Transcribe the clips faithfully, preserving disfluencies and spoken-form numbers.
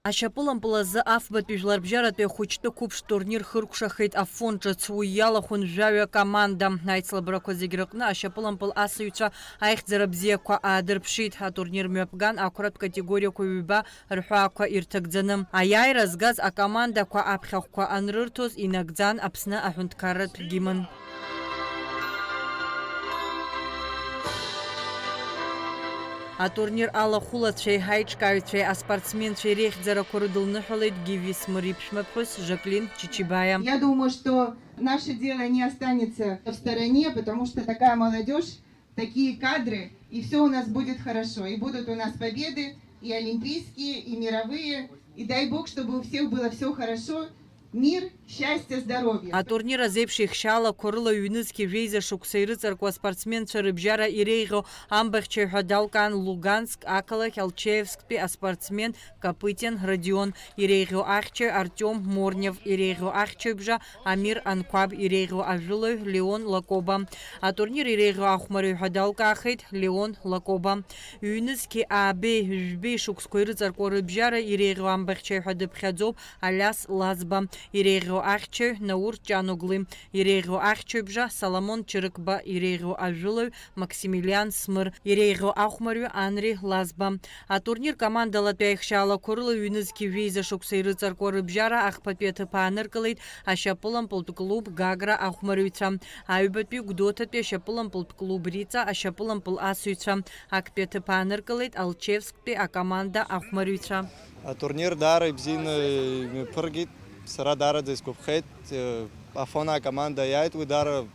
Ашьапылампыл азы афбатәи жәларбжьаратәи ахәыҷтәы қәыԥш турнир хыркәшахеит Афон ҿыц. Уи иалахәын жәаҩа команда. Аицлабрақәа зегь рыҟны ашьапылампыл асыҩцәа аихьӡара бзиақәа аадырԥшит. Атурнир мҩаԥган ақәратә категориақәа ҩба рҳәаақәа ирҭагӡаны. Аиааира згаз акомандақәа аԥхьахәқәа анрырҭоз, инагӡан Аԥсны аҳәынҭқарратә гимн. Атурнир алахәылацәеи аиҿкааҩцәеи аспортсменцәеи реихьӡарақәа рыдылныҳәалеит Гиви Смыр иԥшәмаԥҳәыс Жаклин Чичибаиа. Я думаю, что наше дело не останется в стороне, потому что такая молодежь, такие кадры, и все у нас будет хорошо. И будут у нас победы, и олимпийские, и мировые. И дай Бог, чтобы у всех было все хорошо. Мир, счастье, здоровье. Атурнир азеиԥш еихшьаалақәа рыла ҩнызқьи жәеиза шықәса ирыҵаркуа аспортсменцәа рыбжьара иреиӷьу амбахьчаҩ ҳәа далкаан Луганск ақалақь Алчеевсктәи аспортсмен Копытин Родион, иреиӷьу ахьчаҩ Артиом Морнев, иреиӷьу ахьчаҩбжа Амир Анқәаб, иреиӷьу ажәылаҩ Леон Лакоба. Атурнир иреиӷьу ахәмарыҩ ҳәа далкаахеит Леон Лакоба. Ҩнызқьи аабеи, жәбеи шықәсқәа ирыҵаркуа рыбжьара иреиӷьу амбахьчаҩ ҳәа дыԥхьаӡоуп Алиас Лазба, иреиӷьу ахьчаҩ Наур Ҷаноглы, иреиӷьу ахьчаҩбжа Соломон Чырыкба, иреиӷьу ажәылаҩ Максимилиан Смыр, иреиӷьу ахәмарҩы Анри Лазба. Атурнир командалатәи аихшьаалақәа рыла ҩнызқьи жәеиза шықәса ирыҵаркуа рыбжьара ахԥатәи аҭыԥ ааныркылеит ашьапылампылтә клуб Гагра ахәмарыҩцәа, аҩбатәи Гәдоуҭатәи ашьапылампылтә клуб Риҵа ашьапылампыл асыҩцәа, актәи аҭыԥ ааныркылеит Алчевсктәи акоманда ахәмарыҩцәа. Атурнир даара ибзианы имҩаԥыргеит, сара даараӡа исгәаԥхеит, Афон акоманда иааит, уи даара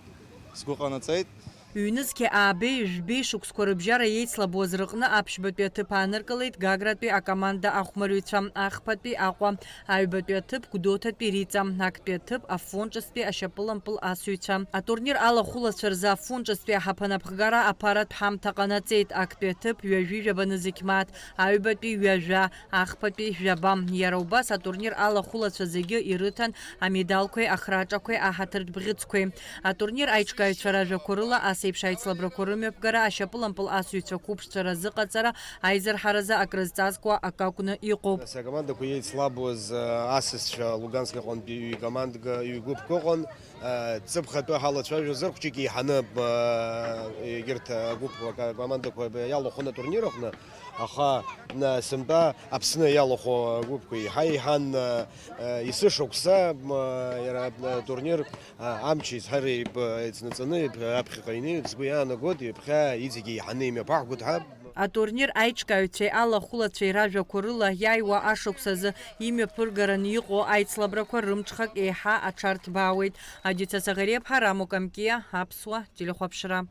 сгәы ҟанаҵеит. Ҩнызқьи аабеи, жәбеи шықәсқәа рыбжьара еицлабуаз рыҟны аԥшьбатәи аҭыԥ ааныркылеит Гагратәи акоманда ахәмарыҩцәа, ахԥатәи Аҟәа, аҩбатәи аҭыԥ Гәдоуҭатәи Риҵа, актәи аҭыԥ Афон ҿыцтәи ашьапылампыл асыҩцәа. Атурнир алахәылацәа рзы Афон ҿыцтәи аҳаԥанапхгара аԥаратә ҳамҭа ҟанаҵеит, актәи аҭыԥ ҩажәи жәаба нызқь мааҭ, аҩбатәи ҩажәа, ахԥатәи жәаба. Иара убас атурнир алахәылацәа зегьы ирыҭан амедалқәеи ахраҿақәеи аҳаҭыртә бӷьыцқәеи. Атурнир аиҿкааҩцәа ражәақәа рыла, ас еиԥш аицлабрақәа рымҩаԥгара ашьапылампыл асыҩцәа қәыԥшцәа разыҟаҵара аизырҳаразы акрызҵазкуа акы акәны иҟоуп. Нас акомандақәа еицлабуаз, асасцәа Луганск аҟынтәи ҩ-командк-, ҩ-гәыԥк ыҟан. Ҵыԥх атәы ҳалацәажәозар, хәҷык еиҳаны, егьырҭ агәыԥ-, акомандақәа иалахәын атурнир аҟны, аха, сынтәа Аԥсны иалахәу агәыԥқәа еиҳа еиҳан, есышықәса, иара атурнир амч изҳар еицнаҵаны аԥхьаҟа инеиуеит, сгәы иаанагоит, ҩаԥхьа иҵегь еиҳаны имҩаԥаҳгоит ҳәа. Атурнир аиҿкааҩцәеи алахәылацәеи ражәақәа рыла, иааиуа ашықәс азы имҩаԥыргараны иҟоу аицлабрақәа рымҽхак еиҳа аҽарҭбаауеит. Адица Саӷариаԥҳа, Рамо Камкиа, Аԥсуа телехәаԥшра.